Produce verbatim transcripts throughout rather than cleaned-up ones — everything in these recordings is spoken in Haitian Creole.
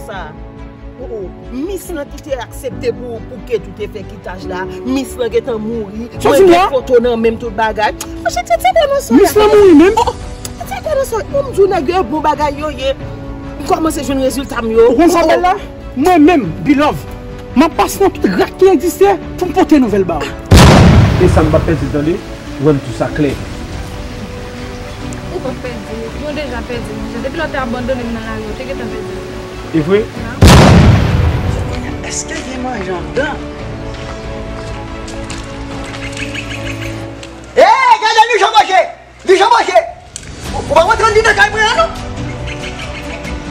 Sa. Oh, oh. Mis lan ki te aksepte pou, pou Ketou te fè kitaj la. Mis lan gentan mouri. Mwen gen foto nan menm tout bagay. Monchè, tete konnen sa. Mis lan mouri menm? Oh, tete konnen sa. Bon, m di w nèg yo e bon bagay yo ye. M kòmanse jwenn rezilta m yo. Ou konn sa bèl la? Mwen menm, Bilove, m ap pase nan tout rak ki egziste pou m pote nouvèl ba w. E sa m p ap pèdi l tande. Wè m tou sa klè. Ou p ap pèdi l, ou deja pèdi l deja. Depi lè w te abandone m nan lari, ou te gentan pèdi l. E vre? Èske gen manje anndan? Hey, gade li jan manje! Li jan manje! Ou, ou pa konn antre anndan kay mwen an non!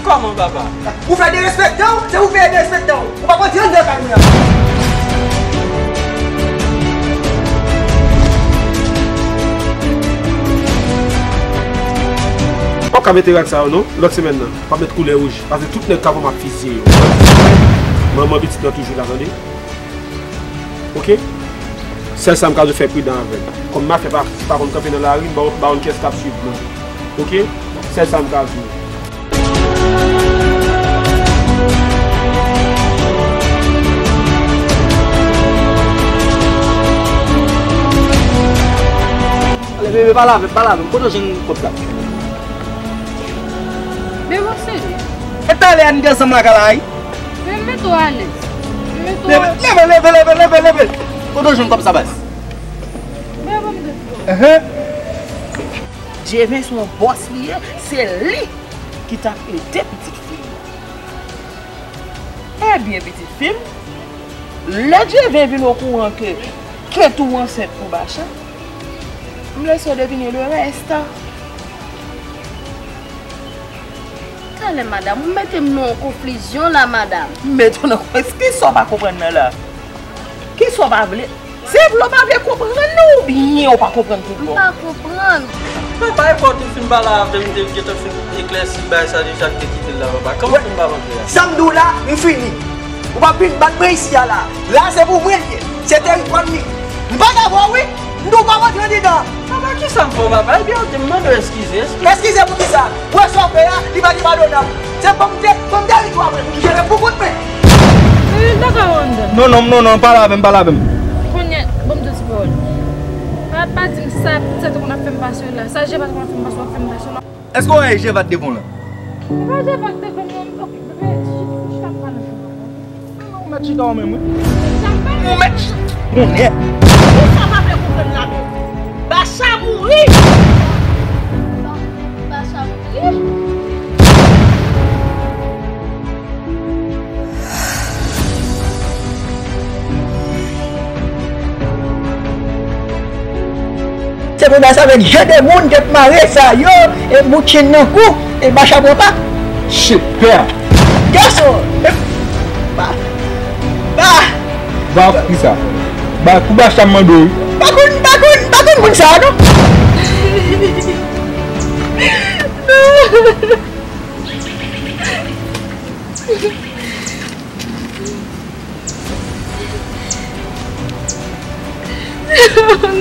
Kòman, papa? Ou fè derespektan w, se ou fè derespektan w. Ou pa konn antre anndan kay mwen an. Ou pa ka mete rad sa yo non, lòt semèn nan. Pa met koulè wouj, paske tout nèg k ap wè m ap fizye yo. Manman pitit lan toujou la, tande. Oke? Sèl sa m ka di w, fè pridan avè l. Kòm mafya pa, pa konn kanpe nan lari, m ba w, ba w yon kyès k ap swiv mwen. Oke? Sèl sa m ka di w. Ale, bebe, pale avè m, pale avè m. Kote w jwenn kòb sa? Bebe, w serye? E talè a n te ansanm lakay la, wi. Bebe, mete w alèz. Bebe, mete w alèz. Leve, leve, leve, leve, leve. Kote w jwenn kòb sa, baz? Bebe, ban m de fò. Ehe. Djeven se yon bòs li ye, se li ki t ap ede pitit fi m nan. Ebyen, pitit fi m, lè Djeven vin okouran ke Ketou ansent pou Bacha, m lese w devine le reste. Talè, madanm, ou mete m nan yon konfizyon la, madanm. M mete w nan konfizyon? Kisa w pa konprann nan la? Kisa w pa vle? Se vle w pa vle konprann nan oubyen w pa konprann tout bon? M pa konprann. Papa, e fò w te fin pale avè m, m te gentan fin eklèsi bagay sa deja, m te kite l la, papa. Kòman pou m pa rantre a? Sa m di w la, m fini. Ou p ap vin bat mwen isi a la. La, se pou mwen l ye. Se teritwa m li. M pa dakò, wi. M di w pa rantre andedan. Papa, kisa m fè w, papa? Ebyen, oke, m mande w eskize, eskize. Eskize pou kisa? Ou wè sa w fè a, li pa te padonab. Se ban m te, ban m teritwa mwen pou m jere pou kont mwen. Bebe, m pa ka wè w anndan. Non, non, non, non, pale avè m, pale avè m. Kounye a, ban m di w ti pawòl. Pa, pa di m sa, sa te konn ap fè m pase la. Sa Jeva te konn ap fè m pase, w ap fè m pase la. Èske w wè Jeva t devan w lan? Se pa Jeva k devan m, non, m, oke, bebe, chita, chita, m pale avè w. Ou mèt chita ou menm, wi. Ou mèt chita. Konnen. Ou sa pa vle konprann la menm. Bacha mouri. Bacha mouri. Se pou sa menm jan de moun k ap mare sa yo, e bout chenn nan kou, e Bacha pran pa. Shit, pè. Gason! Ba! Ba! Ba kisa? Ba pou Bacha m mande w wi. Pa konn, pa konn, pa konn moun sa a non.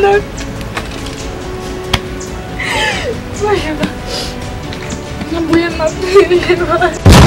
Non. Mwen, mwen, mwen.